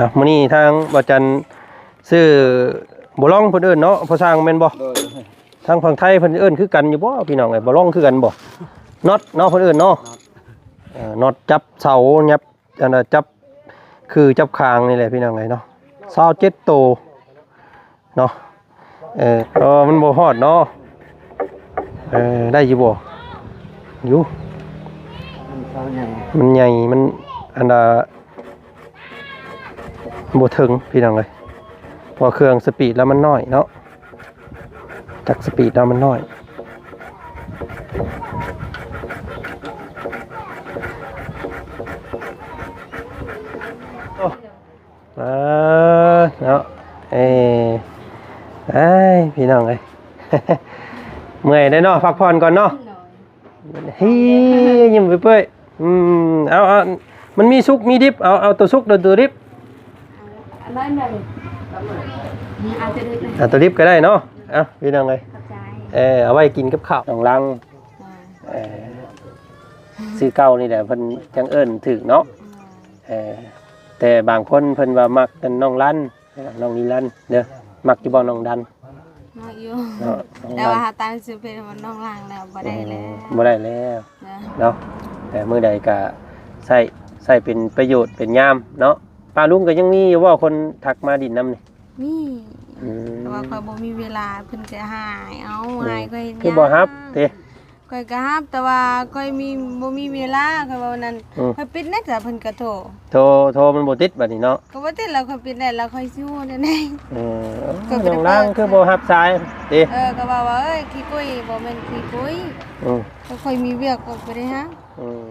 ອ່ະ ມື້ນີ້ທາງບ່າວຈັນຊື້ໂບລອງເພິ່ນເອີ້ນເນາະ ພໍ່ຊ່າງແມ່ນບໍ່? ໂດຍ ທາງຝັ່ງໄທເພິ່ນເອີ້ນຄືກັນຢູ່ບໍ່ພີ່ນ້ອງເອີຍ? ໂບລອງຄືກັນບໍ່? ນັອດເນາະເພິ່ນເອີ້ນເນາະ ນັອດ ເອີ ນັອດຈັບເສົາ ຍັບ ອັນນ່າ ຈັບ ຄືຈັບຄາງນີ້ແຫຼະພີ່ນ້ອງເອີຍເນາະ ຊາວເຈັດໂຕເນາະ ເອີ ເອີ ມັນບໍ່ຮອດເນາະ ເອີ ໄດ້ຢູ່ບໍ່? ຢູ່ ມັນໃຫຍ່ ມັນ ອັນນ່າ ບໍ່ເຖິງພີ່ນ້ອງເອີຍ ເພາະເຄື່ອງສະປີດລາວມັນນ້ອຍເນາະ ຈັກສະປີດລາວມັນນ້ອຍ ໂອ້ ເອີ ເນາະ ເອີ ເອີຍ ພີ່ນ້ອງເອີຍ ເມື່ອຍເດ້ເນາະ ພັກຜ່ອນກ່ອນເນາະ ໂດຍ ຮີ ຍິ້ມເປື້ອຍໆ ອືມ ເອົາ ເອົາ ມັນມີສຸກມີດິບ ເອົາ ເອົາຕົວສຸກ ເອົາຕົວດິບ ອັນນັ້ນແຫຼະ ເອົາຕົວດິບ ເອົາຕົວດິບກໍໄດ້ເນາະ ເອົາ ພີ່ນ້ອງເອີຍ ຂອບໃຈ ເອີ ເອົາໄວ້ກິນກັບເຂົ້າ ໜອງລັງ ອ່າ ເອີ ຊື່ເກົ່ານີ້ແຫຼະ ເພິ່ນຈັ່ງເອີ້ນຖືກເນາະ ອ່າ ເອີ ແຕ່ບາງຄົນເພິ່ນວ່າມັກແຕ່ນ້ອງລັນ ນ້ອງນິລັນເດີ ມັກຢູ່ບໍ່ນ້ອງດັນ? ມັກຢູ່ ເນາະ ແຕ່ວ່າຖ້າຕັ້ງຊື່ເປັນວ່ານ້ອງລັງແລ້ວບໍ່ໄດ້ແລ້ວ ອືມ ບໍ່ໄດ້ແລ້ວ ເນາະ ເນາະ ແຕ່ມື້ໃດກະໃຊ້ ໃຊ້ເປັນປະໂຫຍດເປັນຍາມເນາະ ປ້າລຸງກໍຍັງມີຢູ່ບໍ່ຄົນທັກມາດິນນຳນີ້? ມີ ອືມ ແຕ່ວ່າຂ້ອຍບໍ່ມີເວລາ ເພິ່ນກໍຫາຍ ເອົາ ອືມ ຫາຍກໍເຮັດ ຄືບໍ່ຮັບຕິ? ຂ້ອຍກໍຮັບ ແຕ່ວ່າຂ້ອຍມີ ບໍ່ມີເວລາ ຂ້ອຍເວົ້ານັ້ນ ອືມ ຂ້ອຍປິດແນ່ ແຕ່ເພິ່ນກໍໂທ ໂທ ໂທມັນບໍ່ຕິດບັດນີ້ເນາະ ກໍບໍ່ຕິດແລ້ວ ຂ້ອຍປິດແນ່ ແລ້ວຂ້ອຍຊິຮູ້ແນວໃດ ເອີ ນ້ອງລາງຄືບໍ່ຮັບສາຍຕິ ເອີ ກໍເວົ້າວ່າ ເອີຍ ຂີ້ກຸຍ ບໍ່ແມ່ນຂີ້ກຸຍ ອືມ ກໍຂ້ອຍມີວຽກ ຂ້ອຍບໍ່ໄດ້ຮັບ ອືມ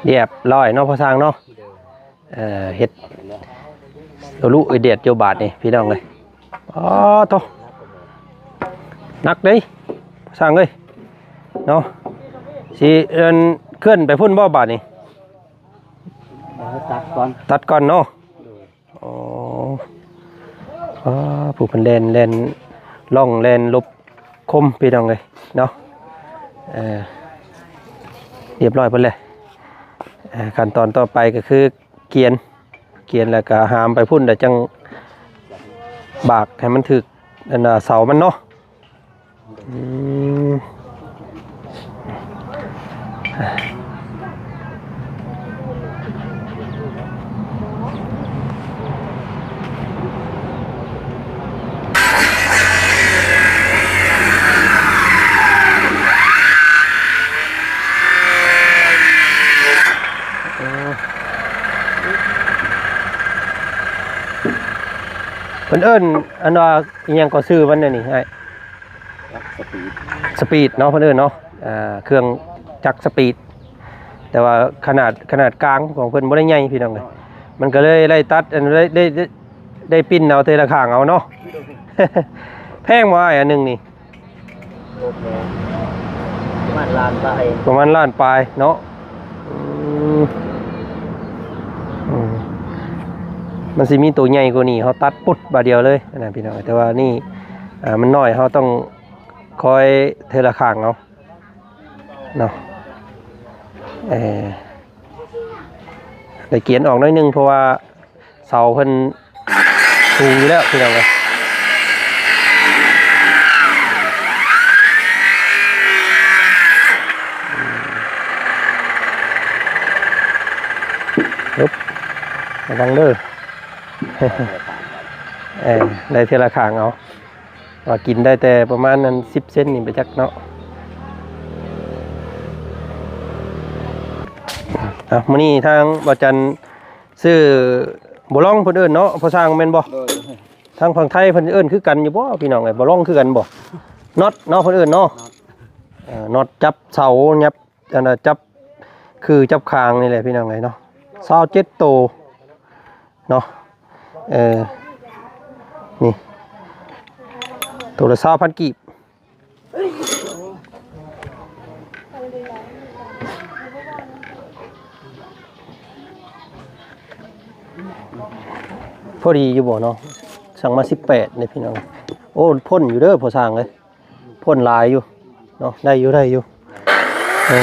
ຮຽບຮ້ອຍເນາະ ພໍ່ຊ່າງເນາະ ເອີ ເຮັດ ເອີ ລຸເອີຍ ແດດຢູ່ບາດນີ້ພີ່ນ້ອງເອີຍ ອໍ ໂທ້ ໜັກເດ້ຊ່າງເອີຍເນາະ ຊິ ອັນ ເຄື່ອນໄປພຸ້ນບໍ່ບາດນີ້? ເອົາຕັດກ່ອນ ຕັດກ່ອນເນາະ ໂດຍ ອໍ ອໍ ຜູ້ເພິ່ນແລ່ນ ແລ່ນລ່ອງ ແລ່ນຫຼົບຄົມ ພີ່ນ້ອງເອີຍເນາະ ເອີ ຮຽບຮ້ອຍເພິ່ນແຫຼະ ເອີ ຂັ້ນຕອນຕໍ່ໄປກໍຄື ກຽນ ກຽນແລ້ວກໍຫາມໄປພຸ້ນ ແລ້ວຈັ່ງບາກໃຫ້ມັນຖືກ ອັນນ່າ ເສົາມັນເນາະ ອືມ ເພິ່ນເອີ້ນ ອັນວ່າອີ່ຫຍັງກໍຊື່ມັນແນວນີ້ອ້າຍ? ຈັກສະປີດ ສະປີດເນາະ ເພິ່ນເອີ້ນເນາະ ອ່າ ເຄື່ອງຈັກສະປີດ ແຕ່ວ່າຂະໜາດ ຂະໜາດກາງຂອງເພິ່ນບໍ່ໄດ້ໃຫຍ່ພີ່ນ້ອງເອີຍ ມັນກໍເລີຍໄດ້ຕັດ ອັນ ໄດ້ ໄດ້ ໄດ້ ໄດ້ປິ່ນເອົາເທື່ອລະຂ້າງເອົາເນາະ ແພງບໍ່ອ້າຍ ອັນໜຶ່ງນີ້? ປະມານລ້ານປາຍ ປະມານລ້ານປາຍເນາະ ອືມ ອືມ ມັນຊິມີໂຕໃຫຍ່ກວ່ານີ້ ເຮົາຕັດປຸດບາດດຽວເລີຍນະພີ່ນ້ອງ ແຕ່ວ່ານີ້ ອ່າ ມັນນ້ອຍ ເຮົາຕ້ອງ ຄ່ອຍເທື່ອລະຂ້າງເອົາເນາະ ເອີ ໄດ້ກຽນອອກໜ້ອຍໜຶ່ງ ເພາະວ່າເສົາເພິ່ນສູງຢູ່ແລ້ວພີ່ນ້ອງເອີຍ ອືມ ລະວັງເດີ ເອີ ໄດ້ເທື່ອລະຂ້າງເອົາ. ວ່າກິນໄດ້ແຕ່ປະມານນັ້ນ ສິບເຊັນນີ້ໄປຈັກເນາະ ອ່ະ ມື້ນີ້ທາງບ່າວຈັນຊື້ໂບລອງເພິ່ນເອີ້ນເນາະ ພໍ່ຊ່າງແມ່ນບໍ່? ໂດຍ ທາງຝັ່ງໄທເພິ່ນເອີ້ນຄືກັນຢູ່ບໍ່ພີ່ນ້ອງເອີຍ? ໂບລອງຄືກັນບໍ່? ນັອດເນາະ ເພິ່ນເອີ້ນເນາະ ນັອດ ເອີ ນັອດຈັບເສົາ ຍັບ ອັນນ່າ ຈັບ ຄືຈັບຄາງນີ້ແຫຼະພີ່ນ້ອງເອີຍເນາະ ຊາວເຈັດໂຕເນາະ ເອີ ນີ້ ໂຕລະຊາວພັນກີບ ພໍດີຢູ່ບໍ່ເນາະ ສັ່ງມາສິບແປດເດ້ພີ່ນ້ອງ ໂອ້ ພົ້ນຢູ່ເດີພໍ່ຊ່າງເອີຍ. ພົ້ນຫຼາຍຢູ່ເນາະ ໄດ້ຢູ່ ໄດ້ຢູ່ ເອີ.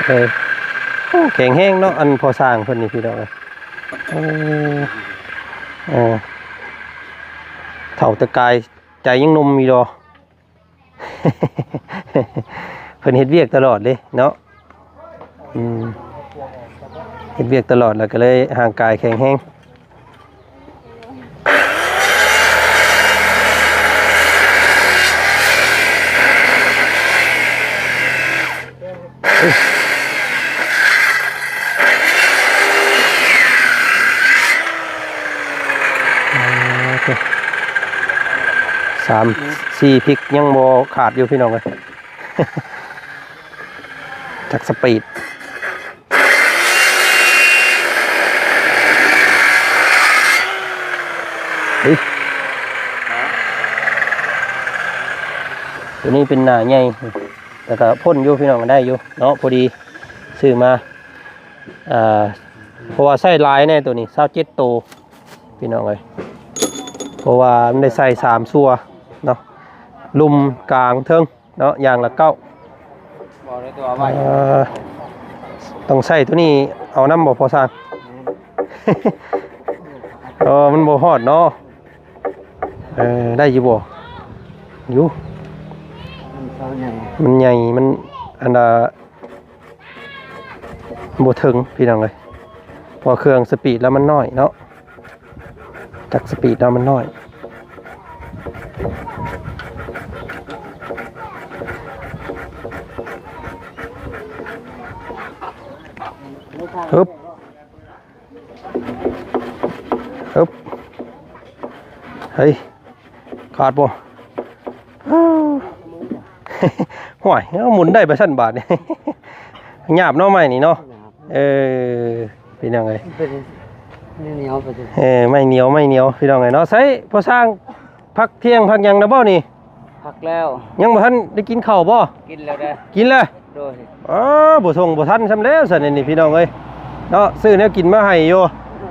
ເອີ ໂອ້ ແຂງແຮງເນາະ ອັນພໍ່ຊ່າງເພິ່ນນີ້ພີ່ນ້ອງເອີຍ. ໂອ້ ເອີ ເຖົ້າແຕ່ກາຍ ໃຈຍັງໜຸ່ມຢູ່ດອກ. ເພິ່ນເຮັດວຽກຕະຫຼອດເດ້ເນາະ. ອືມ ເຮັດວຽກຕະຫຼອດ ແລ້ວກໍເລີຍຮ່າງກາຍແຂງແຮງ. ສາມສີ່ພິກຍັງບໍ່ຂາດຢູ່ພີ່ນ້ອງເອີຍ. ຈັກສະປີດ ເຮີ້ຍ ຕົວນີ້ເປັນໜ້າໃຫຍ່ ແຕ່ກໍພົ້ນຢູ່ພີ່ນ້ອງ ໄດ້ຢູ່ເນາະ. ພໍດີຊື້ມາ ອ່າ ເພາະວ່າໃຊ້ຫຼາຍແນ່ຕົວນີ້ ຊາວເຈັດໂຕພີ່ນ້ອງເອີຍ. ເພາະວ່າມັນໄດ້ໃສ່ສາມຊົ່ວເນາະ ລຸ່ມ ກາງ ເທິງ ເນາະ ຢ່າງລະເກົ້າ. ບໍ່ໄດ້ຕົວໄວ້ ເອີ ຕ້ອງໃຊ້ຕົວນີ້ເອົານຳບໍ່ພໍ່ຊ່າງ? ເອີ ມັນບໍ່ຮອດເນາະ. ເອີ ໄດ້ຢູ່ບໍ່? ຢູ່ ມັນໃຫຍ່ ມັນອັນນະ ບໍ່ເຖິງພີ່ນ້ອງເອີຍ ເພາະເຄື່ອງສະປີດລາວມັນນ້ອຍເນາະ. ຈັກສະປີດເນາະ ມັນນ້ອຍ. ຮຶບ ຮຶບ ເຮີ້ຍ ຂາດບໍ່? ຫ້ວຍ ເອົາໝູນໄດ້ປະຊັ້ນບາດນີ້ ຫຍາບເນາະ ໄມ້ນີ້ເນາະ. ເອີ ພີ່ນ້ອງເອີຍ ເປັນໜຽວໄປ ເອີ ໄມ້ໜຽວ ໄມ້ໜຽວ ພີ່ນ້ອງເອີຍເນາະ. ໃຊ້ພໍ່ຊ່າງ ພັກທ່ຽງພັກຫຍັງແລ້ວບໍ່ນີ້? ພັກແລ້ວ. ຍັງບໍ່ທັນໄດ້ກິນເຂົ້າບໍ່? ກິນແລ້ວເດ້. ກິນແລ້ວ? ໂດຍ. ອໍ ບໍ່ສົ່ງບໍ່ທັນຊ້ຳແລ້ວຊັ້ນນີ້ພີ່ນ້ອງເອີຍເນາະ. ຊື້ແນວກິນມາໃຫ້ຢູ່.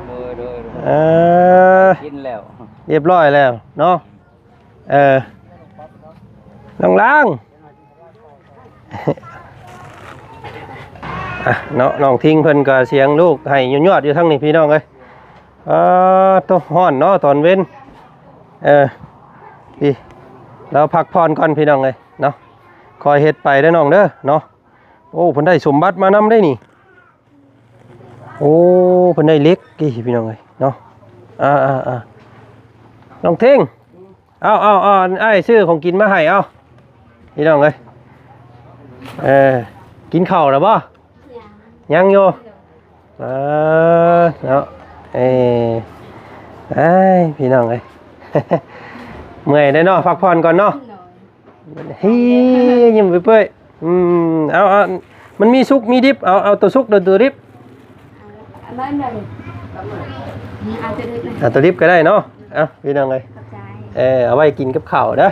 ໂດຍ ໂດຍ ໂດຍ. ເອີ ກິນແລ້ວ ຮຽບຮ້ອຍແລ້ວເນາະ. ເອີ ນ້ອງລາງ ອ່ະເນາະ ນ້ອງທິງເພິ່ນກໍສຽງລູກໄຫ້ຍອດໆຢູ່ທາງນີ້ພີ່ນ້ອງເອີຍ. ອ່າ ໂຕ ຮ້ອນເນາະຕອນເວັນ. ເອີ ນີ້ ລາວພັກຜ່ອນກ່ອນພີ່ນ້ອງເອີຍເນາະ. ຄ່ອຍເຮັດໄປເດີນ້ອງເດີເນາະ. ໂອ້ ເພິ່ນໄດ້ສົມບັດມານຳເດ້ນີ້. ໂອ້ ເພິ່ນໄດ້ເຫຼັກອີກພີ່ນ້ອງເອີຍເນາະ. ອ່າໆໆ ນ້ອງເທັງ ເອົາໆໆ ອັນອ້າຍຊື້ຂອງກິນມາໃຫ້ ເອົາ ພີ່ນ້ອງເອີຍ. ເອີ ກິນເຂົ້າແລ້ວບໍ່? ຍັງ ຍັງຢູ່. ເອີ ເນາະ ເອີ ອ້າຍ ພີ່ນ້ອງເອີຍ ເມື່ອຍເດ້ເນາະ ພັກຜ່ອນກ່ອນເນາະ. ໂດຍ. ຮີ ຍິ້ມເປື້ອຍໆ. ອືມ ເອົາ ເອົາ ມັນມີສຸກມີດິບ ເອົາ ເອົາຕົວສຸກ ເອົາຕົວດິບ. ເອົາ ເອົາ ເອົາ ເອົາຕົວດິບ ເອົາຕົວດິບກໍໄດ້ເນາະ. ເອົາ ພີ່ນ້ອງເອີຍ ຂອບໃຈ. ເອີ ເອົາໄວ້ກິນກັບເຂົ້າເດີ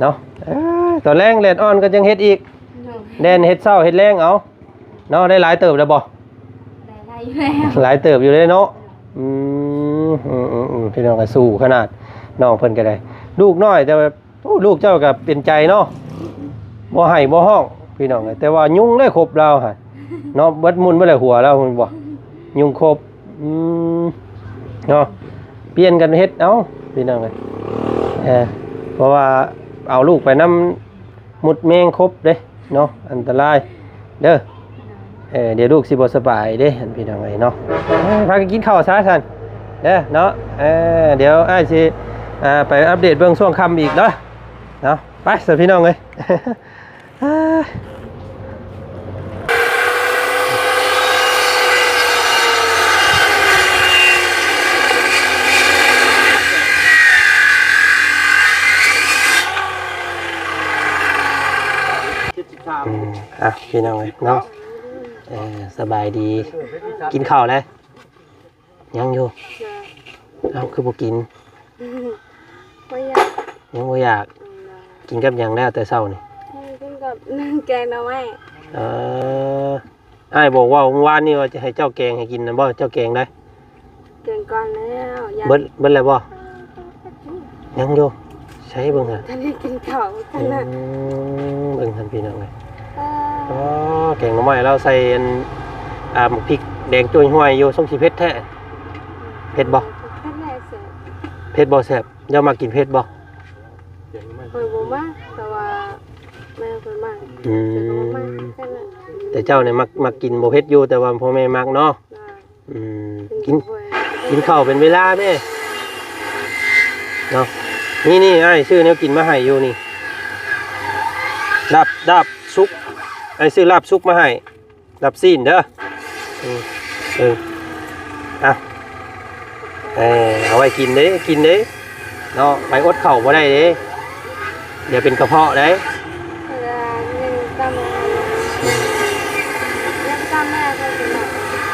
ເນາະ. ເອີ ຕອນແລງແດດອ່ອນກໍຈັ່ງເຮັດອີກ. ໂດຍ. ແລ່ນເຮັດເຊົ້າເຮັດແລງເອົາເນາະ. ໄດ້ຫຼາຍເຕີບແລ້ວບໍ່? ໄດ້ຫຼາຍຢູ່ແລ້ວ ຫຼາຍເຕີບຢູ່ເດ້ເນາະ. ອືມ ອືມໆໆ ພີ່ນ້ອງກໍສູ້ຂະໜາດ ນ້ອງເພິ່ນກໍໄດ້ ລູກນ້ອຍແຕ່ວ່າ ໂອ້ ລູກເຈົ້າກໍເປັນໃຈເນາະ ບໍ່ໄຫ້ບໍ່ຮ້ອງພີ່ນ້ອງເອີຍ. ແຕ່ວ່າຍຸງໄດ້ຄົບລາວຫັ້ນເນາະ ເບິດໝຸ່ນເບິດແລ້ວຫົວລາວພຸ້ນບໍ່ ຍຸງຄົບ. ອືມ ເນາະ ປ່ຽນກັນເຮັດເອົາພີ່ນ້ອງເອີຍ. ເອີ ເພາະວ່າເອົາລູກໄປນຳ ມຸດແມງຄົບເດ້ເນາະ ອັນຕະລາຍເດີ. ເອີ ດຽວລູກຊິບໍ່ສະບາຍເດ້ ພີ່ນ້ອງເອີຍເນາະ. ເອີ ພາກັນກິນເຂົ້າຊະຊັ້ນເດີເນາະ. ເອີ ດຽວອ້າຍຊິ ອ່າ ໄປອັບເດດເບິ່ງຊ່ວງຄ່ຳອີກເດີເນາະ. ໄປຊະພີ່ນ້ອງເອີຍ. ເຈັດສິບສາມ ອືມ ອ່ະ ພີ່ນ້ອງເອີຍເນາະ. ເອີ ສະບາຍດີ ກິນເຂົ້າແລ້ວ? ຍັງຢູ່. ເອົ້າ ຄືບໍ່ກິນ? ບໍ່ຢາກ ຍັງບໍ່ຢາກ. ກິນກັບຫຍັງແລ້ວແຕ່ເຊົ້ານີ້? ກິນກັບແກງໜໍ່ໄມ້. ເອີ ອ້າຍບອກວ່າມື້ວານນີ້ວ່າຈະໃຫ້ເຈົ້າແກງໃຫ້ກິນນະບໍ່? ເຈົ້າແກງໄດ້? ແກງກ່ອນແລ້ວ. ເບິດ ເບິດແລ້ວບໍ່? ຍັງຢູ່. ໃສເບິ່ງຫັ້ນ ທັນໄດ້ກິນເຂົ້າກັນນະ. ອືມ ເບິ່ງຫັ້ນພີ່ນ້ອງເອີຍ. ອໍ ແກງໜໍ່ໄມ້ລາວໃສ່ອັນ ອ່າ ໝາກພິກແດງຈ້ວຍຫ້ວຍຢູ່ ຊົງຊິເຜັດແທ້. ເຜັດບໍ່? ເຜັດແຫຼະແຊບ. ເຜັດບໍ່ແຊບ? ເຈົ້າມັກກິນເຜັດບໍ່? ຂ້ອຍບໍ່ມັກ ແຕ່ວ່າແມ່ເພິ່ນມັກ. ອືມ ຂ້ອຍກໍບໍ່ມັກຄືກັນນະ. ແຕ່ເຈົ້ານີ້ມັກ ມັກກິນບໍ່ເຜັດຢູ່ ແຕ່ວ່າພໍ່ແມ່ມັກເນາະ. ອືມ ກິນ ກິນເຂົ້າເປັນເວລາແມ້ເນາະ. ນີ້ໆ ອ້າຍຊື້ແນວກິນມາໃຫ້ຢູ່ນີ້ ລາບ ລາບສຸກ ອ້າຍຊື້ລາບສຸກມາໃຫ້ ລາບຊີ້ນເດີ. ອືມ ເອີ ເອົາ ເອົາໄວ້ກິນເດ້ ກິນເດ້ເນາະ ໄປອົດເຂົ້າບໍ່ໄດ້ເດ້. ດຽວເປັນກະເພາະໄດ໋. ເວລາຍັງຕຳ ຍັງຕຳແມ່ເພິ່ນຢູ່ເນາະ.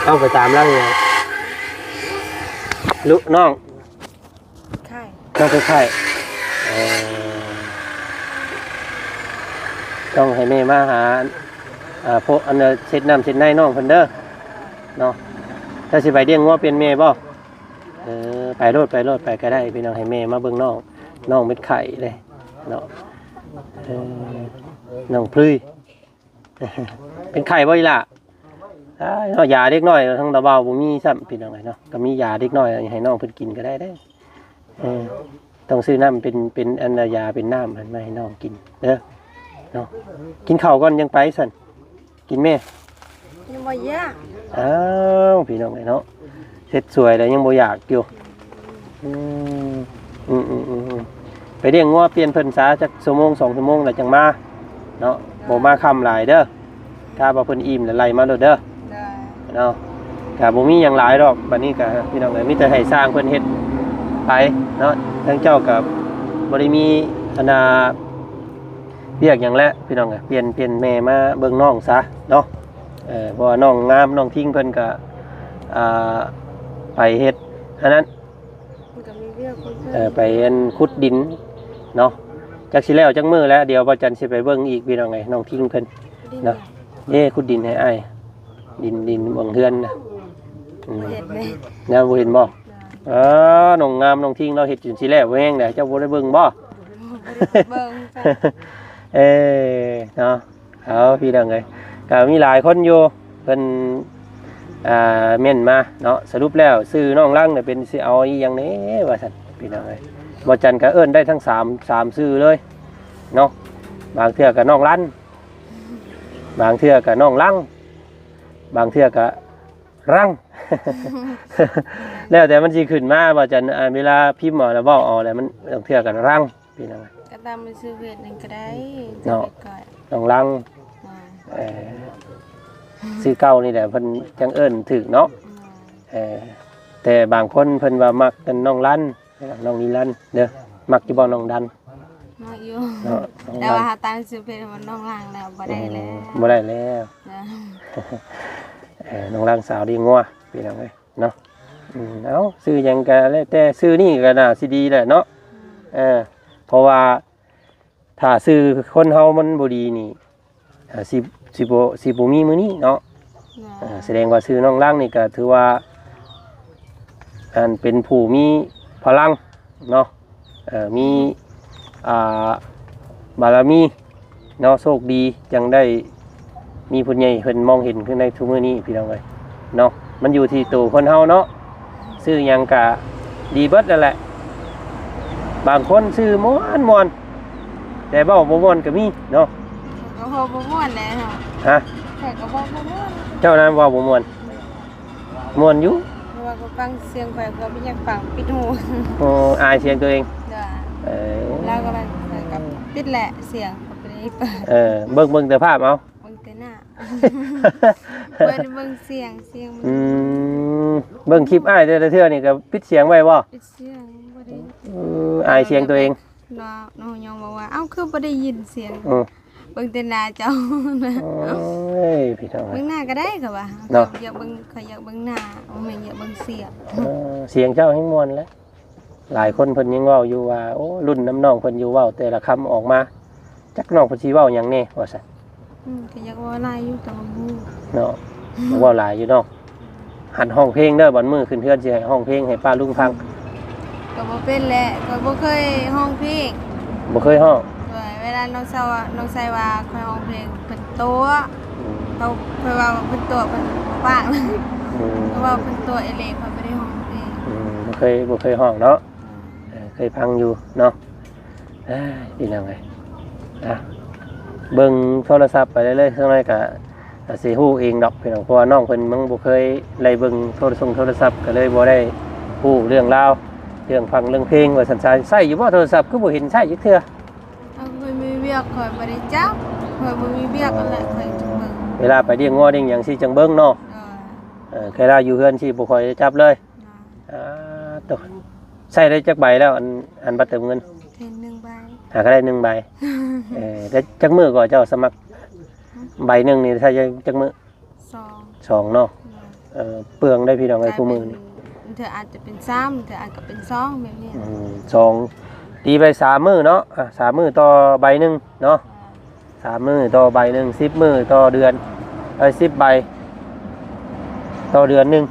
ເອົາໄປຕາມລາວເນາະ ລູກນ້ອງ ໄຂ້ ນ້ອງໄຂ້. ເອີ ຕ້ອງໃຫ້ແມ່ມາຫາ ອ່າ ພວກອັນ ເຊັດນ້ຳເຊັດໃນນ້ອງເພິ່ນເດີເນາະ. ເຈົ້າຊິໄປລ້ຽງງົວເປັນແມ່ບໍ່? ເອີ ໄປໂລດ ໄປໂລດ ໄປກໍໄດ້ພີ່ນ້ອງ ໃຫ້ແມ່ມາເບິ່ງນ້ອງ ນ້ອງເປັນໄຂ້ເດ້ເນາະ. ເອີ ນ້ອງພລຸຍ ເປັນໄຂ້ບໍ່ອີ່ຫຼ້າ? ອ້າຍເນາະ ຢາເດັກນ້ອຍທາງຕາເບົາບໍ່ມີຊ້ຳພີ່ນ້ອງເອີຍເນາະ. ກໍມີຢາເດັກນ້ອຍໃຫ້ນ້ອງເພິ່ນກິນກໍໄດ້ເດ້. ເອີ ຕ້ອງຊື້ນ້ຳເປັນ ເປັນອັນ ຢາເປັນນ້ຳຫັ້ນມາໃຫ້ນ້ອງກິນເດີເນາະ. ກິນເຂົ້າກ່ອນຈັ່ງໄປຊັ້ນ. ກິນແມ້ ຍັງບໍ່ຢາກ. ອ້າວ ພີ່ນ້ອງເອີຍເນາະ ເຮັດສວຍແລ້ວຍັງບໍ່ຢາກຢູ່. ອືມ ອືມໆໆໆ ໄປລ້ຽງງົວປ່ຽນເພິ່ນຊະ ຈັກຊົ່ວໂມງສອງຊົ່ວໂມງແລ້ວຈັ່ງມາເນາະ. ບໍ່ມາຄ່ຳຫຼາຍເດີ ຖ້າວ່າເພິ່ນອີ່ມແລ້ວໄລ່ມາໂລດເດີ. ໄດ້ ເນາະ ກະບໍ່ມີຫຍັງຫຼາຍດອກ. ບັດນີ້ກະພີ່ນ້ອງເອີຍ ມີແຕ່ໃຫ້ຊ່າງເພິ່ນເຮັດໄປເນາະ. ທາງເຈົ້າກະບໍ່ໄດ້ມີອັນນ່າ ວຽກຫຍັງແຫຼະພີ່ນ້ອງເອີຍ ປ່ຽນ ປ່ຽນແມ່ມາເບິ່ງນ້ອງຊະເນາະ. ເອີ ເພາະວ່ານ້ອງງາມ ນ້ອງທິງເພິ່ນກະ ອ່າ ໄປເຮັດອັນນັ້ນ ມັນກໍມີວຽກຂອງເພິ່ນ ເອີ ໄປອັນຂຸດດິນເນາະ. ຈັກຊິແລ້ວຈັກມື້ແລ້ວ ດຽວບ່າວຈັນຊິໄປເບິ່ງອີກພີ່ນ້ອງເອີຍ ນ້ອງທິງເພິ່ນເນາະ. ເດ້ ຂຸດດິນໃຫ້ອ້າຍ ດິນ ດິນເບື້ອງເຮືອນນະ. ອືມ ບໍ່ເຫັນເດ້ ຍັງບໍ່ເຫັນບໍ່? ເອີ ນ້ອງງາມ ນ້ອງທິງລາວເຮັດຈົນຊິແລ້ວແຮງແລ້ວ ເຈົ້າບໍ່ໄດ້ເບິ່ງບໍ່? ບໍ່ໄດ້ເບິ່ງ ເອີ ເນາະ. ເອົາ ພີ່ນ້ອງເອີຍ ກໍມີຫຼາຍຄົນຢູ່ ເພິ່ນ ອ່າ ເມັ້ນມາເນາະ. ສະຫຼຸບແລ້ວຊື່ນ້ອງລັງນີ້ເປັນຊິເອົາອີ່ຫຍັງແດ່ວ່າຊັ້ນ ພີ່ນ້ອງເອີຍ. ບ່າວຈັນກໍເອີ້ນໄດ້ທັງສາມ ສາມຊື່ເລີຍເນາະ. ບາງເທື່ອກໍນ້ອງລັນ ບາງເທື່ອກໍນ້ອງລັງ ບາງເທື່ອກໍລັງ ແລ້ວແຕ່ມັນຊິຂຶ້ນມາ. ບ່າວຈັນ ອ່າ ເວລາພິມເອົາແລ້ວເວົ້າເອົາແລ້ວ ມັນບາງເທື່ອກໍລັງ ພີ່ນ້ອງ ກໍຕາມຊື່ເຟສນັ້ນກໍໄດ້ເນາະ ນ້ອງລັງ. ອ່າ ເອີ ຊື່ເກົ່ານີ້ແຫຼະເພິ່ນຈັ່ງເອີ້ນຖືກເນາະ. ອ່າ ເອີ ແຕ່ບາງຄົນເພິ່ນວ່າມັກເປັນນ້ອງລັນ ນ້ອງນິລັນເດີ. ມັກຢູ່ບໍ່ນ້ອງດັນ? ມັກຢູ່ເນາະ ນ້ອງລັນ ແຕ່ວ່າຖ້າຕັ້ງຊື່ເຟສວ່ານ້ອງລັງແລ້ວບໍ່ໄດ້ແລ້ວ ອືມ ບໍ່ໄດ້ແລ້ວເນາະ. ເອີ ນ້ອງລັງສາວດີງົວ ພີ່ນ້ອງເອີຍ ເນາະ. ອືມ ເອົາ ຊື່ຫຍັງກໍແລ້ວແຕ່ ຊື່ນີ້ກໍໜ້າຊິດີແຫຼະເນາະ. ອືມ ເອີ ເພາະວ່າຖ້າຊື່ຄົນເຮົາມັນບໍ່ດີນີ້ ເອີ ຊິ ຊິບໍ່ ຊິບໍ່ມີມື້ນີ້ເນາະ. ເອີ ສະແດງວ່າຊື່ນ້ອງລັງນີ້ກໍຖືວ່າ ອັນ ເປັນຜູ້ມີພະລັງເນາະ. ເອີ ມີ ອ່າ ບາລະມີເນາະ ໂຊກດີຈັ່ງໄດ້ມີຜູ້ໃຫຍ່ເພິ່ນມອງເຫັນຄືໃນທຸກມື້ນີ້ ພີ່ນ້ອງເອີຍເນາະ. ມັນຢູ່ທີ່ໂຕຄົນເຮົາເນາະ ຊື່ຫຍັງກະດີເບິດນັ້ນແຫຼະ. ບາງຄົນຊື່ມ່ວນໆ ແຕ່ເວົ້າບໍ່ມ່ວນກໍມີເນາະ. ຂ້ອຍກໍເວົ້າບໍ່ມ່ວນແຫຼະເນາະ. ຮະ? ຂ້ອຍກໍເວົ້າບໍ່ມ່ວນ. ເຈົ້ານະເວົ້າບໍ່ມ່ວນ? ມ່ວນຢູ່ ເພາະວ່າກໍຟັງສຽງຂ້ອຍກໍບໍ່ຢາກຟັງ ປິດຫູ. ໂອ້ ອາຍສຽງຕົວເອງ. ໂດຍ ເອີ ລາວກໍວ່າ ຂ້ອຍກໍປິດແຫຼະສຽງ ກໍບໍ່ໄດ້ເປີດ. ເອີ ເບິ່ງ ເບິ່ງແຕ່ພາບເອົາ ເບິ່ງແຕ່ໜ້າ ບໍ່ໄດ້ເບິ່ງສຽງ ສຽງມັນ. ອືມ ເບິ່ງຄລິບອ້າຍແຕ່ລະເທື່ອນີ້ກໍປິດສຽງໄວ້ບໍ່? ປິດສຽງ ບໍ່ໄດ້. ອືມ ອາຍສຽງຕົວເອງ. ນ້ອງ ນ້ອງຍອງບອກວ່າ ເອົ້າ ຄືບໍ່ໄດ້ຍິນສຽງ? ອືມ ເບິ່ງແຕ່ໜ້າເຈົ້າ. ໂອ້ຍ ພີ່ນ້ອງ ເບິ່ງໜ້າກໍໄດ້ ເຂົາວ່າເນາະ. ຢາກເບິ່ງ ຂ້ອຍຢາກເບິ່ງໜ້າ ບໍ່ແມ່ນຢາກເບິ່ງສຽງ. ເອີ ສຽງເຈົ້າແຮງມ່ວນແຫຼະ. ຫຼາຍຄົນເພິ່ນຍັງເວົ້າຢູ່ວ່າ ໂອ້ ລຸ້ນນຳນ້ອງເພິ່ນຢູ່ ເວົ້າແຕ່ລະຄຳອອກມາ ຈັກນ້ອງເພິ່ນຊິເວົ້າຫຍັງແດ່ ວ່າຊັ້ນ. ອືມ ກໍຢາກເວົ້າຫຼາຍຢູ່ ແຕ່ວ່າບໍ່ຮູ້ເນາະ. ເວົ້າຫຼາຍຢູ່ເນາະ. ຫັດຮ້ອງເພງເດີ ບັດມື້ຂຶ້ນເຮືອນຊິໃຫ້ຮ້ອງເພງໃຫ້ປ້າລຸງຟັງ. ກໍບໍ່ເປັນແຫຼະ ຂ້ອຍບໍ່ເຄີຍຮ້ອງເພງ. ບໍ່ເຄີຍຮ້ອງ? ໂດຍ ເວລານ້ອງສາວ ນ້ອງຊາຍວ່າຂ້ອຍຮ້ອງເພງ ເພິ່ນໂຕ. ອືມ ເຂົາ ຂ້ອຍເວົ້າວ່າເພິ່ນຕົວະ ເພິ່ນບໍ່ປາກເລີຍ ອືມ ເພາະວ່າເພິ່ນຕົວະເອເລ ຂ້ອຍບໍ່ໄດ້ຮ້ອງເພງ ອືມ ບໍ່ເຄີຍ ບໍ່ເຄີຍຮ້ອງເນາະ ເອີ ເຄີຍຟັງຢູ່ເນາະ ເອີຍ ພີ່ນ້ອງເອີຍ ອ່ະ ເບິ່ງໂທລະສັບໄປເລື້ອຍໆ ຈັກໜ້ອຍກະ ກະຊິຮູ້ເອງດອກພີ່ນ້ອງ ເພາະວ່ານ້ອງເພິ່ນຍັງບໍ່ເຄີຍໄດ້ເບິ່ງໂທລະສົງໂທລະສັບ ກະເລີຍບໍ່ໄດ້ຮູ້ເລື່ອງລາວ ເລື່ອງຟັງເລື່ອງເພງວ່າຊັ້ນຊະ ໃຊ້ຢູ່ບໍ່ໂທລະສັບ ຄືບໍ່ເຫັນໃຊ້ຈັກເທື່ອ? ເອົາ ຂ້ອຍມີວຽກ ຂ້ອຍບໍ່ໄດ້ຈັບ ຂ້ອຍບໍ່ມີວຽກຫັ້ນແຫຼະ ຂ້ອຍຈຶ່ງເບິ່ງ ເວລາໄປລ້ຽງງົວລ້ຽງຫຍັງຊີ້ຈັ່ງເບິ່ງເນາະ ໂດຍ ເອີ ເວລາຢູ່ເຮືອນຊີ້ບໍ່ຄ່ອຍໄດ້ຈັບເລີຍ ໂດຍ ອ່າ ໂຕ ໃຊ້ໄດ້ຈັກໃບແລ້ວ ອັນ ອັນບັດເຕີມເງິນ? ເຫັນໜຶ່ງໃບ ຫາກະໄດ້ໜຶ່ງໃບ ເອີ ໄດ້ຈັກມື້ກໍເຈົ້າສະໝັກ ຫືມ ໃບໜຶ່ງນີ້ໃຊ້ຈັກມື້? ສອງ ສອງເນາະ ໂດຍ ເອີ ເປືອງໄດ໋ພີ່ນ້ອງເອີຍ ກາຍເປັນ ຄູ່ມື້ນີ້ ເທື່ອອາດຈະເປັນສາມ ເທື່ອອາດກະເປັນສອງແບບນີ້ ອືມ ສອງ ຕີໄປສາມມື້ເນາະ ອ່າ ສາມມື້ຕໍ່ໃບໜຶ່ງເນາະ ອ່າ ສາມມື້ຕໍ່ໃບໜຶ່ງ ສິບມື້ຕໍ່ເດືອນ ເອີຍ ສິບໃບຕໍ່ເດືອນໜຶ່ງ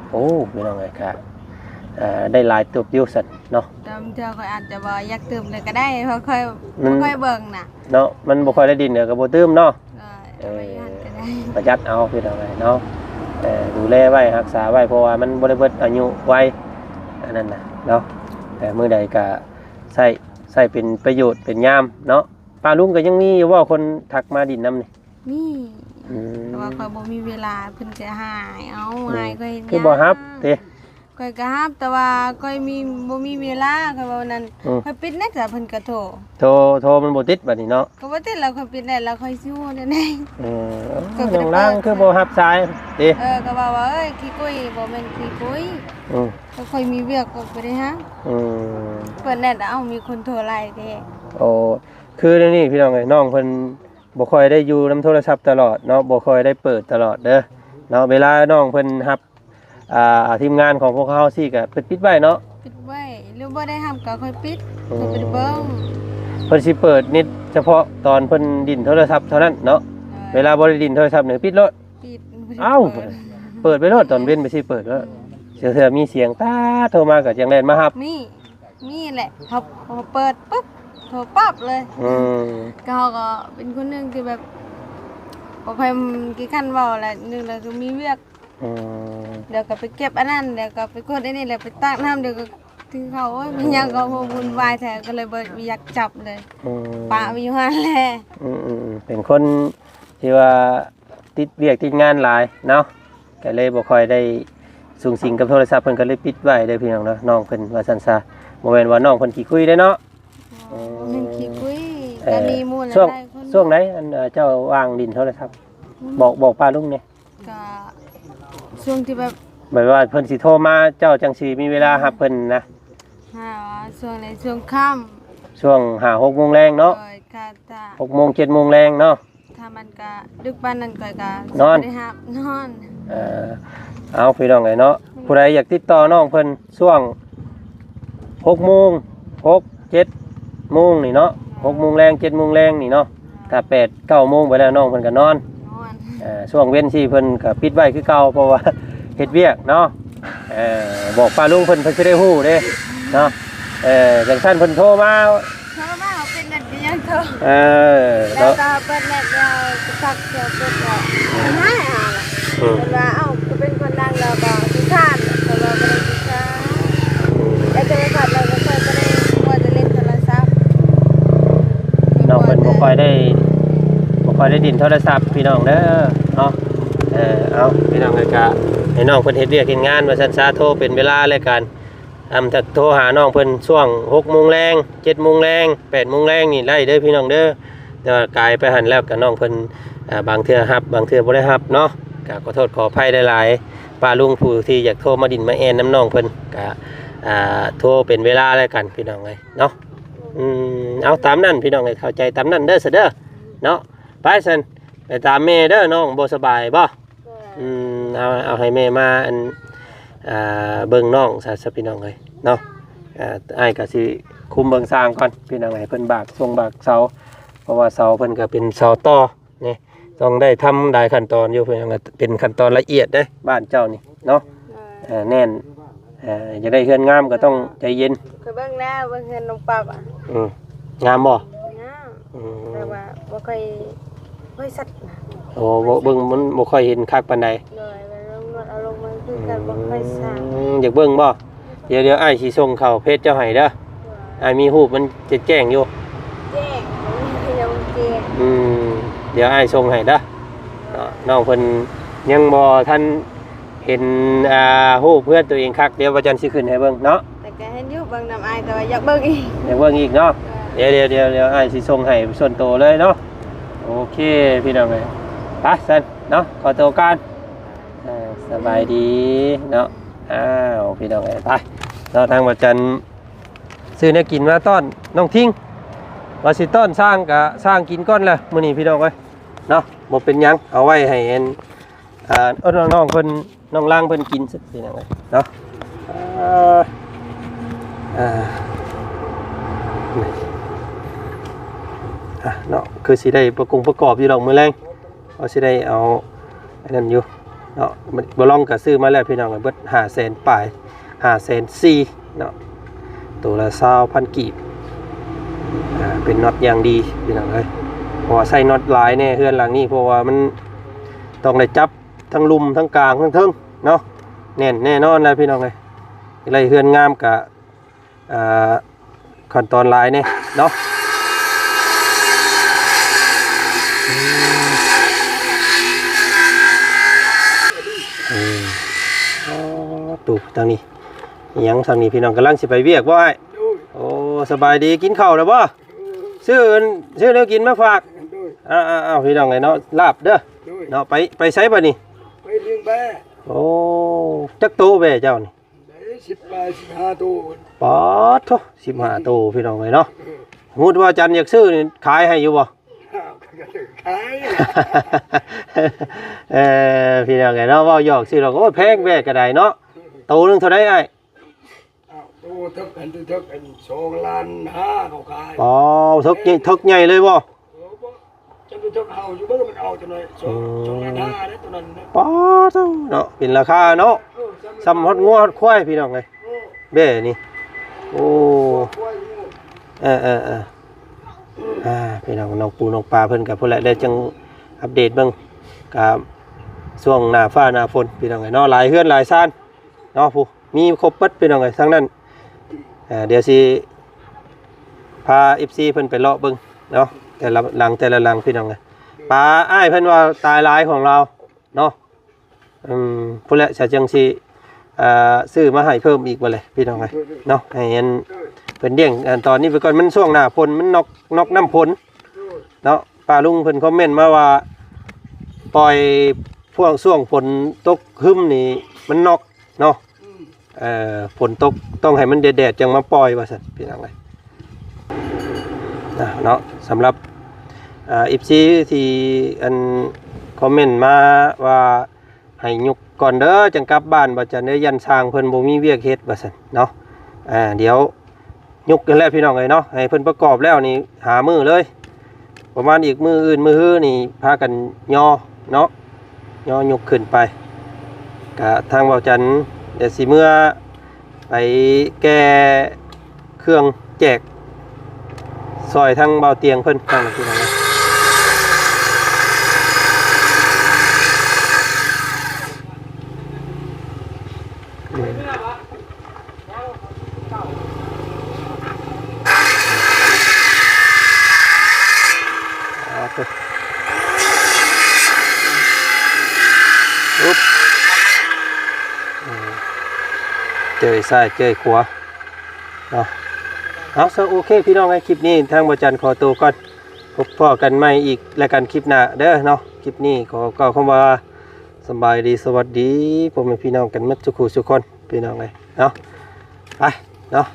ໂອ້ ພີ່ນ້ອງເອີຍ ກະ ເອີ ໄດ້ຫຼາຍເຕີບຢູ່ຊັ້ນເນາະ ແຕ່ບາງເທື່ອຂ້ອຍອາດຈະບໍ່ຢາກຕື່ມເລີຍກະໄດ້ ເພາະຂ້ອຍ ມັນ ບໍ່ຄ່ອຍເບິ່ງນະ ເນາະ ມັນບໍ່ຄ່ອຍໄດ້ດິນ ເອີ ກະບໍ່ຕື່ມເນາະ ໂດຍ ເອີ ປະຢັດເອົາພີ່ນ້ອງເອີຍເນາະ ເອີ ດູແລໄວ້ ຮັກສາໄວ້ ເພາະວ່າມັນບໍ່ໄດ້ເບິດອາຍຸໄວ ອັນນັ້ນນະເນາະ ເອີ ມື້ໃດກະໃຊ້ ໃຊ້ເປັນປະໂຫຍດເປັນຍາມເນາະ ປ້າລຸງກະຍັງມີຢູ່ບໍ່ ຄົນທັກມາດິນນຳນີ້? ມີ ອືມ ແຕ່ວ່າຂ້ອຍບໍ່ມີເວລາ ເພິ່ນກະຫາຍເອົາ ອືມ ຫາຍຂ້ອຍເຮັດຫຍັງ ຄືບໍ່ຮັບຕິ? ຂ້ອຍກະຮັບ ແຕ່ວ່າຂ້ອຍມີ ບໍ່ມີເວລາ ຂ້ອຍເວົ້ານັ້ນ ອືມ ຂ້ອຍປິດແນວ ເພິ່ນກະໂທ ໂທ ໂທມັນບໍ່ຕິດບາດນີ້ເນາະ ກະບໍ່ຕິດແລ້ວ ຂ້ອຍປິດແນວ ແລ້ວຂ້ອຍຊິຮູ້ແນວໃດ ເອີ ນ້ອງລາງຄືບໍ່ຮັບສາຍຕິ? ເອີ ກະເວົ້າວ່າ ເອີຍ ຂີ້ກຸຍ ບໍ່ແມ່ນຂີ້ກຸຍ ອືມ ກະຂ້ອຍມີວຽກ ຂ້ອຍບໍ່ໄດ້ຮັບ ອືມ ເປີດແນວ ເອົ້າ ມີຄົນໂທຫຼາຍແທ້ ໂອ້ ຄືດຽວນີ້ພີ່ນ້ອງເອີຍ ນ້ອງເພິ່ນ ບໍ່ຄ່ອຍໄດ້ຢູ່ນຳໂທລະສັບຕະຫຼອດເນາະ ບໍ່ຄ່ອຍໄດ້ເປີດຕະຫຼອດເດີເນາະ ເວລານ້ອງເພິ່ນຮັບ ອ່າ ທີມງານຂອງພວກເຮົາຊີ້ກະປິດ ປິດໄວ້ເນາະ ປິດໄວ້ ຫຼືບໍ່ໄດ້ຮັບກະຄ່ອຍປິດ ອືມ ຂ້ອຍບໍ່ໄດ້ເບິ່ງ ເພິ່ນຊິເປີດເນັດສະເພາະຕອນເພິ່ນຫຼິ້ນໂທລະສັບເທົ່ານັ້ນເນາະ ໂດຍ ເວລາບໍ່ໄດ້ຫຼິ້ນໂທລະສັບນີ້ປິດໂລດ ປິດ ເອົ້າ ເປີດ ເປີດໄປໂລດ ຕອນເວັນໄປຊິເປີດໂລດ ອືມ ເທື່ອ ເທື່ອມີສຽງຕາດໂທມາກະຈັ່ງແລ່ນມາຮັບ ມີ ມີແຫຼະ ເຮົາ ເຮົາເປີດປຶບ ໂທປັບເລີຍ ອືມ ກະເຮົາກະເປັນຄົນໜຶ່ງທີ່ແບບ ບໍ່ຄ່ອຍຂີ້ຄ້ານເວົ້າແຫຼະ ໜຶ່ງແລ້ວກະມີວຽກ ອືມ ດຽວກະໄປເກັບອັນນັ້ນ ດຽວກະໄປກົດອັນນີ້ ແລ້ວໄປຕັກນ້ຳ ດຽວກະຖືເຂົ້າ ໂອ້ຍ ມັນຫຍັງກະວຸ່ນວາຍແທ້ ກະເລີຍບໍ່ຢາກຈັບເລີຍ ອືມ ປະໄວ້ຢູ່ຫັ້ນແຫຼະ ອືມໆ ເປັນຄົນທີ່ວ່າ ຕິດວຽກຕິດງານຫຼາຍເນາະ ກະເລີຍບໍ່ຄ່ອຍໄດ້ສຸງສິງກັບໂທລະສັບ ເພິ່ນກະເລີຍປິດໄວ້ເດີພີ່ນ້ອງເດີ ນ້ອງເພິ່ນວ່າຊັ້ນຊະ ບໍ່ແມ່ນວ່ານ້ອງເພິ່ນຂີ້ຄຸຍເດ້ເນາະ ບໍ່ ອືມ ບໍ່ແມ່ນຂີ້ຄຸຍ ເອີ ກະມີໝູ່ຫຼາຍໆຄົນ ຊ່ວງໃດ ອັນ ເຈົ້າວ່າງຫຼິ້ນໂທລະສັບ ອືມ ບອກ ບອກປ້າລຸງແດ່ ກະຊ່ວງທີ່ແບບ ແບບວ່າເພິ່ນຊິໂທມາ ເຈົ້າຈັ່ງຊິມີເວລາຮັບເພິ່ນນະ ຫາວ່າຊ່ວງໃດ ຊ່ວງຄ່ຳ ຊ່ວງຫ້າຫົກໂມງແລງເນາະ ໂດຍ ກະ ຫົກໂມງ ເຈັດໂມງແລງເນາະ ຖ້າມັນກະດຶກປານນັ້ນຂ້ອຍກະ ນອນ ຊິບໍ່ໄດ້ຮັບ ນອນ ເອີ ເອົາ ພີ່ນ້ອງເອີຍເນາະ ຜູ້ໃດຢາກຕິດຕໍ່ນ້ອງເພິ່ນຊ່ວງຫົກໂມງ ຫົກ ເຈັດໂມງນີ້ເນາະ ຫົກໂມງແລງ ເຈັດໂມງແລງນີ້ເນາະ ຖ້າແປດ ເກົ້າໂມງໄປແລ້ວນ້ອງເພິ່ນກະນອນ ນອນ ເອີ ຊ່ວງເວັນຊີ້ເພິ່ນກະປິດໄວ້ຄືເກົ່າ ເພາະວ່າເຮັດວຽກເນາະ ເອີ ບອກປ້າລຸງເພິ່ນ ເພິ່ນຊິໄດ້ຮູ້ເດ້ເນາະ ເອີ ຈັ່ງຊັ້ນເພິ່ນໂທມາ ໂທມາ ເຮົາປິດແນັດກະຍັງໂທ ເອີ ແລ້ວ ເນາະ ກະເປີດແນັດແລ້ວ ກະທັກ ເພິ່ນກະ ອືມ ຫາຍຫາລະ ອືມ ເພິ່ນວ່າ ເອົ້າ ຄືເປັນຄົນດັງແລ້ວກະຂີ້ຄ້ານ ເພິ່ນວ່າບໍ່ໄດ້ຂີ້ຄ້ານ ແລ້ວໂທລະສັບແລ້ວກະຄ່ອຍບໍ່ໄດ້ ມັວແຕ່ຫຼິ້ນໂທລະສັບ ນ້ອງເພິ່ນບໍ່ຄ່ອຍໄດ້ ບໍ່ຄ່ອຍໄດ້ຫຼິ້ນໂທລະສັບພີ່ນ້ອງເດີເນາະ ເອີ ເອົາ ພີ່ນ້ອງເອີຍ ກະໃຫ້ນ້ອງເພິ່ນເຮັດວຽກເຮັດງານວ່າຊັ້ນຊະ ໂທເປັນເວລາແລະກັນ ອຳ ຖ້າໂທຫານ້ອງເພິ່ນຊ່ວງຫົກໂມງແລງ ເຈັດໂມງແລງ ແປດໂມງແລງນີ້ໄດ້ເດີພີ່ນ້ອງເດີ ແຕ່ວ່າກາຍໄປຫັ້ນແລ້ວກະນ້ອງເພິ່ນ ອ່າ ບາງເທື່ອຮັບ ບາງເທື່ອບໍ່ໄດ້ຮັບເນາະ ກະຂໍໂທດຂໍອະໄພຫຼາຍໆ ປ້າລຸງຜູ້ທີ່ຢາກໂທມາດິນມາແອ່ນນຳນ້ອງເພິ່ນ ກະ ອ່າ ໂທເປັນເວລາແລະກັນພີ່ນ້ອງເອີຍເນາະ ອືມ ເອົາຕາມນັ້ນພີ່ນ້ອງເອີຍ ເຂົ້າໃຈຕາມນັ້ນເດີຊະເດີເນາະ ໄປຊັ້ນ ໄປຕາມແມ່ເດີ ນ້ອງບໍ່ສະບາຍບໍ່? ອືມ ເອົາ ເອົາໃຫ້ແມ່ມາ ອັນ ອ່າ ເບິ່ງນ້ອງຊະ ຊະພີ່ນ້ອງເອີຍເນາະ ອ່າ ອ້າຍກະຊິຄຸມເບິ່ງຊ່າງກ່ອນພີ່ນ້ອງເອີຍ ເພິ່ນບາກຊົງບາກເສົາ ເພາະວ່າເສົາເພິ່ນກະເປັນເສົາຕໍນີ້ ຕ້ອງໄດ້ທຳຫຼາຍຂັ້ນຕອນຢູ່ພີ່ນ້ອງ ເປັນຂັ້ນຕອນລະອຽດເດ້ບ້ານເຈົ້ານີ້ເນາະ ເອີ ແໜ້ນ ເອີ ຢາກໄດ້ເຮືອນງາມກະຕ້ອງໃຈເຢັນ ຂ້ອຍເບິ່ງແລ້ວ ເບິ່ງເຮືອນນ້ອງປັບອະ ອືມ ງາມບໍ່? ງາມ ອືມ ແຕ່ວ່າບໍ່ຄ່ອຍ ບໍ່ຄ່ອຍຊັດນະ ໂອ້ ບໍ່ເບິ່ງ ມັນບໍ່ຄ່ອຍເຫັນຄັກປານໃດ. ໂດຍ ເບິ່ງລົດເອົາລົງມາຄືກັນ ບໍ່ຄ່ອຍສ້າງ. ອືມ ຢາກເບິ່ງບໍ່? ດຽວ ດຽວອ້າຍຊິສົ່ງເຂົ້າເພຈເຈົ້າໃຫ້ເດີ. ໂດຍ ອ້າຍມີຮູບມັນແຈ້ງຢູ່. ແຈ້ງ ຍັງແຈ້ງ. ອືມ ດຽວອ້າຍສົ່ງໃຫ້ເດີ. ເນາະ ນ້ອງເພິ່ນຍັງບໍ່ທັນເຫັນ ອ່າ ຮູບເຮືອນຕົວເອງຄັກ. ດຽວວ່າຈັນຊິຂຶ້ນໃຫ້ເບິ່ງເນາະ. ແຕ່ກໍເຫັນຢູ່ ເບິ່ງນຳອ້າຍ ແຕ່ວ່າຢາກເບິ່ງອີກ. ຢາກເບິ່ງອີກເນາະ. ເອີ ດຽວ ດຽວ ດຽວ ດຽວອ້າຍຊິສົ່ງໃຫ້ສ່ວນໂຕເລີຍເນາະ. ໂອເຄ ພີ່ນ້ອງເອີຍ ໄປຊັ້ນເນາະ ຂໍໂຕກ່ອນ. ເອີ ສະບາຍດີເນາະ. ອ້າວ ພີ່ນ້ອງເອີຍ ໄປເນາະ ທາງວ່າຈັນຊື້ແນວກິນມາຕ້ອນນ້ອງທິງ ວ່າຊິຕ້ອນຊ້າງ ກະຊ້າງກິນກ່ອນແຫຼະມື້ນີ້ ພີ່ນ້ອງເອີຍເນາະ. ບໍ່ເປັນຫຍັງ ເອົາໄວ້ໃຫ້ອັນ ອ່າ ເອີ ນ້ອງໆເພິ່ນ ນ້ອງລາງເພິ່ນກິນ ພີ່ນ້ອງເອີຍເນາະ. ອ່າ ອ່າ ອ່າ ເນາະ ຄືຊິໄດ້ປະກົງປະກອບຢູ່ດອກມື້ແລງ. ເຮົາຊິໄດ້ເອົາອັນນັ້ນຢູ່ເນາະ. ບໍ່ລອງກໍຊື້ມາແລ້ວ ພີ່ນ້ອງເອີຍ ເບິດຫ້າແສນປາຍ ຫ້າແສນສີ່ເນາະ ໂຕລະຊາວພັນກີບ. ອ່າ ເປັນນັອດຢ່າງດີ ພີ່ນ້ອງເອີຍ ເພາະວ່າໃຊ້ນັອດຫຼາຍແນ່ເຮືອນຫຼັງນີ້ ເພາະວ່າມັນຕ້ອງໄດ້ຈັບ ທັງລຸ່ມ ທັງກາງ ທັງເທິງເນາະ. ແໜ້ນແນ່ນອນແລ້ວ ພີ່ນ້ອງເອີຍ ໄດ້ເຮືອນງາມກະ ອ່າ ຂັ້ນຕອນຫຼາຍແນ່ເນາະ. ອືມ ອືມ ອໍ ຕູ້ທາງນີ້ ອີຫຍັງທາງນີ້ ພີ່ນ້ອງ ກຳລັງຊິໄປວຽກບໍ່ອ້າຍ? ໂດຍ ໂອ້ ສະບາຍດີ ກິນເຂົ້າແລ້ວບໍ່? ໂດຍ ຊື້ ຊື້ແນວກິນມາຝາກ. ໂດຍ ອ້າວໆໆ ພີ່ນ້ອງເອີຍເນາະ ລາບເດີ. ໂດຍ ເນາະ ໄປ ໄປໃສບັດນີ້? ໄປລ້ຽງແບ້. ໂອ້ ຈັກໂຕແບ້ເຈົ້ານີ້? ໄດ້ສິບປາຍ ສິບຫ້າໂຕ. ປາດໂທ້ ສິບຫ້າໂຕ ພີ່ນ້ອງເອີຍເນາະ. ເອີ ສົມມຸດວ່າຈັນຢາກຊື້ນີ້ ຂາຍໃຫ້ຢູ່ບໍ່? ຂາຍ. ເອີ ພີ່ນ້ອງເອີຍເນາະ ເວົ້າຫຍອກຊື່ດອກ. ໂອ້ຍ ແພງແບ້ກໍໄດ້ເນາະ. ໂຕໜຶ່ງເທົ່າໃດອ້າຍ? ອ້າວ ໂຕເຖິກອັນ ເຖິກອັນ ສອງລ້ານຫ້າ ເຂົາຂາຍ. ປາດ ເຖິກໃຫຍ່ ເຖິກໃຫຍ່ເລີຍບໍ່? ເອີ ບໍ່ ຈະໄປເຖິກເຮົາຢູ່ເບິ່ງ ມັນອອກຈັກໜ້ອຍ ສອງ ອືມ ສອງລ້ານຫ້າເດ້ ໂຕນັ້ນນະ. ປາດເນາະ ເປັນລາຄາເນາະ. ເອີ ສ່ຳຮອດງົວຮອດຄວາຍ ພີ່ນ້ອງເອີຍ. ເອີ ແບ້ນີ້ ໂອ້ ຄວາຍງົວ. ເອີໆໆ ອ່າ ພີ່ນ້ອງ ນ້ອງປູນ້ອງປາເພິ່ນກໍພຸ້ນແຫຼະ ແລ້ວຈັ່ງອັບເດດເບິ່ງ ກໍຊ່ວງໜ້າຟ້າໜ້າຝົນ ພີ່ນ້ອງເອີຍເນາະ ຫຼາຍເຮືອນຫຼາຍຊານເນາະ ຜູ້ ມີຄົບເບິດ ພີ່ນ້ອງເອີຍ ທາງນັ້ນ. ເອີ ດຽວຊິພາເອັຟຊີເພິ່ນໄປເລາະເບິ່ງເນາະ ແຕ່ລະຫຼັງ ແຕ່ລະຫຼັງ ພີ່ນ້ອງເອີຍ. ປາອ້າຍເພິ່ນວ່າຕາຍຫຼາຍຂອງລາວເນາະ. ອືມ ພຸ້ນແຫຼະ ສະຈັ່ງຊິ ອ່າ ຊື້ມາໃຫ້ເພີ່ມອີກບໍ່ແຫຼະ ພີ່ນ້ອງເອີຍເນາະ. ໃຫ້ອັນເພິ່ນລ້ຽງ ອັນຕອນນີ້ໄປກ່ອນ ມັນຊ່ວງໜ້າຝົນ ມັນນອກ ນອກນ້ຳຝົນເນາະ. ປ້າລຸງເພິ່ນຄອມເມັນມາວ່າ ປ່ອຍພວກຊ່ວງຝົນຕົກຮຶມນີ້ມັນນອກ ເນາະ. ອືມ ເອີ ຝົນຕົກຕ້ອງໃຫ້ມັນແດດໆ ຈັ່ງມາປ່ອຍວ່າຊັ້ນ ພີ່ນ້ອງເອີຍ ນະເນາະ. ສຳລັບ ເອີ ເອັຟຊີ ທີ່ອັນຄອມເມັນມາວ່າ ໃຫ້ຍົກກ່ອນເດີ ຈັ່ງກັບບ້ານ ບໍ່ຈັນເດີ ຢ້ານຊ່າງເພິ່ນບໍ່ມີວຽກເຮັດວ່າຊັ້ນເນາະ. ອາ ດຽວ ຍົກຫັ້ນແຫຼະ ພີ່ນ້ອງເອີຍເນາະ ໃຫ້ເພິ່ນປະກອບແລ້ວນີ້ຫາມື້ເລີຍ ປະມານອີກມື້ອື່ນມື້ຮືນີ້ພາກັນຍໍເນາະ ຍໍຍົກຂຶ້ນໄປ. ກະທາງເວົ້າຈັນດຽວຊິເມືອໄປແກ່ເຄື່ອງແຈກຊ່ອຍທາງເບົາຕຽງເພິ່ນ ທາງນັ້ນ ພີ່ນ້ອງເອີຍ. ອືມ ເອົາເຕີ ອຶບ ອືມ ເຈີຊ້າຍເຈີຂວາເນາະ. ເອົາ ໂອເຄ ພີ່ນ້ອງເອີຍ ຄລິບນີ້ທາງບໍ່ຈັນຂໍໂຕກ່ອນ ພົບພໍ້ກັນໃໝ່ອີກແລະກັນຄລິບໜ້າເດີເນາະ. ຄລິບນີ້ຂໍກ່າວຄຳວ່າ ສະບາຍດີ ສະຫວັດດີ ພໍ່ແມ່ພີ່ນ້ອງກັນໝົດທຸກຜູ້ທຸກຄົນ ພີ່ນ້ອງເອີຍເນາະ. ໄປເນາະ